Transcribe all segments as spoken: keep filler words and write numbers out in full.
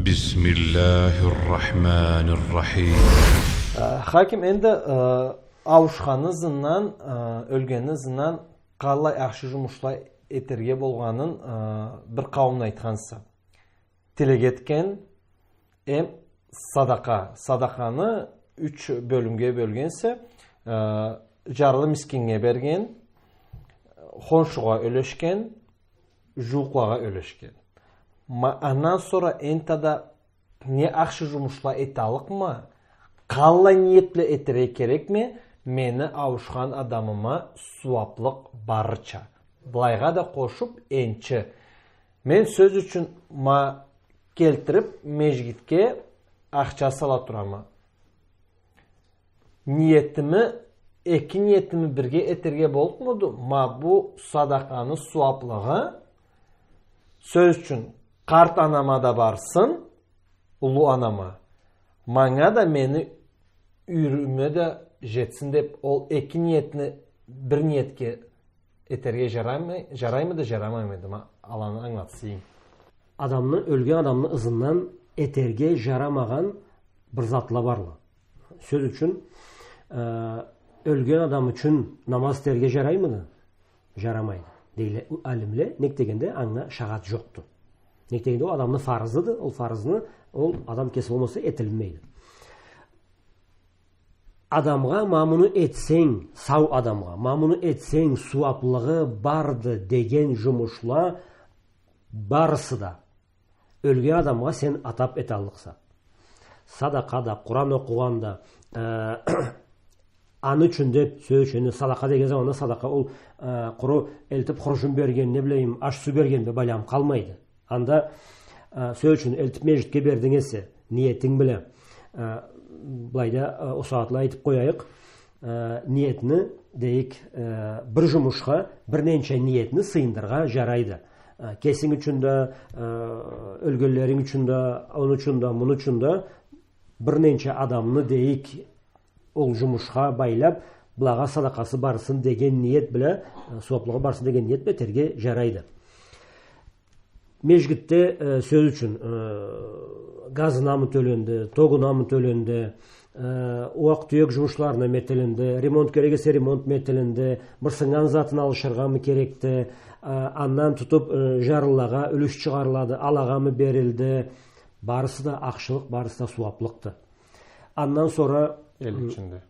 بسم الله الرحمن الرحيم. Э, Хаким, энди, э, ауушханны ызындан, э, ёлгенни ызындан къаллай ахшы жумушла этерге болгъанын, э, бир къауумну айтханса. Тилек этген, эм садакъа. Садакъаны юч бёлюмге бёлгенсе, э, жарлы мискиннге берген, хоншугъа ёлешген, жууукълагъа ёлешген. Ма андан сора энтда не ахшы жумушла эталлыкъма, къаллай ниет бла этерге керекме, мени ауушхан адамыма сууаплыкъ барырча. Былайгъа да къошуп энчи. Мен, сёз ючюн, ма келтирип, межгитге ахча сала турама. Ниетими, эки ниетими бирге этерге боллукъмуду? Ма бу садакъаны сууаплыгъы, сёз ючюн, къарт анама да барсын, уллу анама, манга да, мени юйюрюме да жетсин деп, ол эки ниетни бир ниетге этерге жараймы-, жараймыды, жарамаймыды? Ма аланы ангылатсанг. Адамны, ёлген адамны ызындан этерге жарамагъан бир затла барла. Сёз ючюн, э, ёлген адам ючюн намаз этерге жараймыды? Жарамайды, дейле алимле. Нек дегенде, анга шагъат жокъду. Нек дегенде, ол адамны фарызыды, ол фарызны ол адам кеси болмаса этилинмейди. Адамгъа, ма муну этсенг, сау адамгъа, ма муну этсенг, сууаплыгъы барды деген жумушла барысы да ёлген адамгъа сен атап эталлыкъса. Садакъа да, Къуран окъугъан да, э, аны ючюн деп, сёз ючюн, садакъа деген заманда садакъа ол, э, къуру элтип хуржун берген, не билейим, аш-суу берген бла байланып къалмайды. Анда, э, сёз ючюн, элтип межгитге бердинг эсе, ниетинг бла, э, былайда, э, ол сагъатла айтып къояйыкъ, э, ниетни, дейик, э, бир жумушха бир ненча ниетни сыйындырыргъа жарайды. Э, кесинг ючюн да, э, ёлгенлеринг ючюн да, ону ючюн да, муну ючюн да, бир ненча адамны, дейик, ол жумушха байлап, былагъа садакъасы барсын деген ниет бла, э, сууаплыгъы барсын деген ниет бла этерге жарайды. Межгитде, э, сёз ючюн, э, газынамы тёленди, тогунамы тёленди, э, ууакъ-тюек жумушларынамы этилинди, ремонт керек эсе, ремонтмы этилинди, бир сыннган затын алышыргъамы керекди, э, андан тутуп, э, жарлылагъа юлюш чыгъарылады, алагъамы берилди, барысы да ахшылыкъ, барысы да сууаплыкъды. Андан сора, эл ичинде.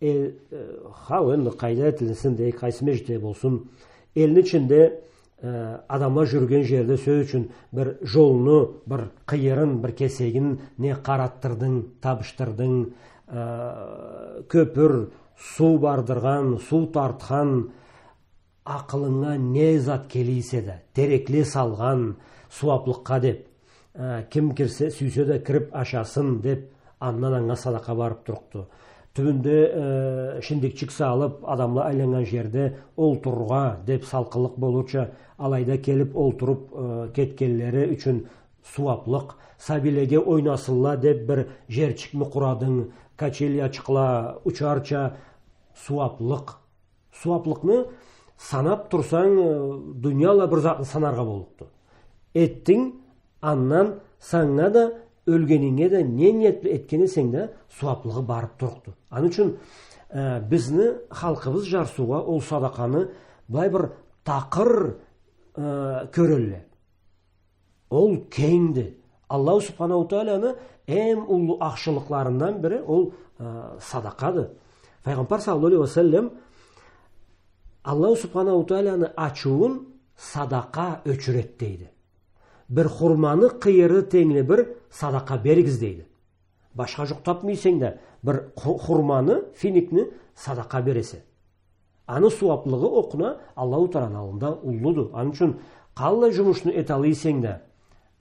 Эл, э, хау, энди къайда этилинсин, дейик, къайсы межгитде болсун. Элни ичинде, э, адамла жюрюген жерде, сёз ючюн, бир жолну, бир къыйырын, бир кесегин не къараттырдынг, табышдырдынг, э, кёпюр, суу бардыргъан, суу тартхан, акъылынга не зат келе эсе да, терекле салгъан сууаплыкъгъа деп, э, ким кирсе, сюйсе да кирип ашасын деп, андан анга садакъа барып турлукъду. Тюбюнде, э, шиндикчик салып, адамла айланнган жерде олтурургъа деп, салкъынлыкъ болурча, алайда келип олтуруп, э, кетгенлери ючюн сууаплыкъ. Сабийлеге ойнасынла деп бир жерчикми къурадынг, качельячыкъла учарча, сууаплыкъ. Сууаплыкъны санап турсанг, э, дуния бла бир затны санаргъа боллукъду. Этдинг, андан санга да, ёлгенинге да, не ниет бла этген эсенг да, сууаплыгъы барып турлукъду. Аны ючюн, э, бизни халкъыбыз жарсыугъа ол садакъаны былай бир такъыр, э, кёрелле. Ол кенгди. Аллаху Субханаху Тааланы эм уллу ахшылыкъларындан бири ол, э, садакъады. Файгъамбар саллаллаху алейхи ва саллам Аллаху Субханаху Тааланы ачыуун садакъа ёчюреди, дейди. Бир хурманы къыйыры тенгли бир садакъа беригиз, дейди. Башха жукъ тапмай эсенг да, бир ху-, хурманы, финикни садакъа бересе. Аны сууаплыгъы окъуна Аллаху Тааланы аллында уллуду. Аны ючюн къаллай жумушну эталлыкъ эсенг да,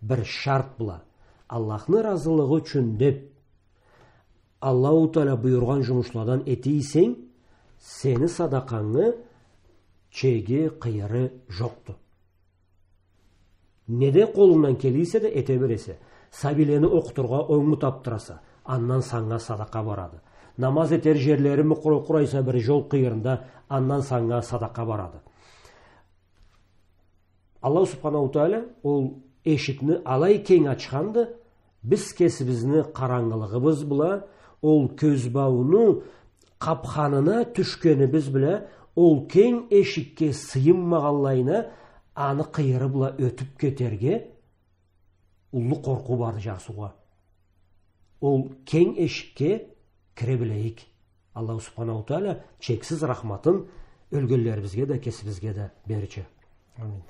бир шарт бла, Аллахны разылыгъы ючюн деп, Аллаху Таала буюргъан жумушладан эте эсенг, сени садакъангы чеги, къыйыры жокъду. Не да къолунгдан келе эсе да, эте бересе. Сабийлени окъутургъа онгму тапдыраса, андан санга садакъа барады. Намаз этер жерлерими къура-, къурайса бир жол къыйырында, андан санга садакъа барады. Аллаху Субханаху Таала ол эшикни алай кенг ачханды, Биз кесибизни къарангылыгъыбыз бла, ол кёзбауну къапханына тюшгенибиз бла, ол кенг эшикге сыйынмагъанлайына, аны къыйыры бла ётюп кетерге уллу къоркъуу барды, жарсыугъа. Ол кенг эшикге кире билейик. Аллаху Субханаху Тааля чексиз рахматын ёлгенлерибизге да, кесибизге да берчи. Амин.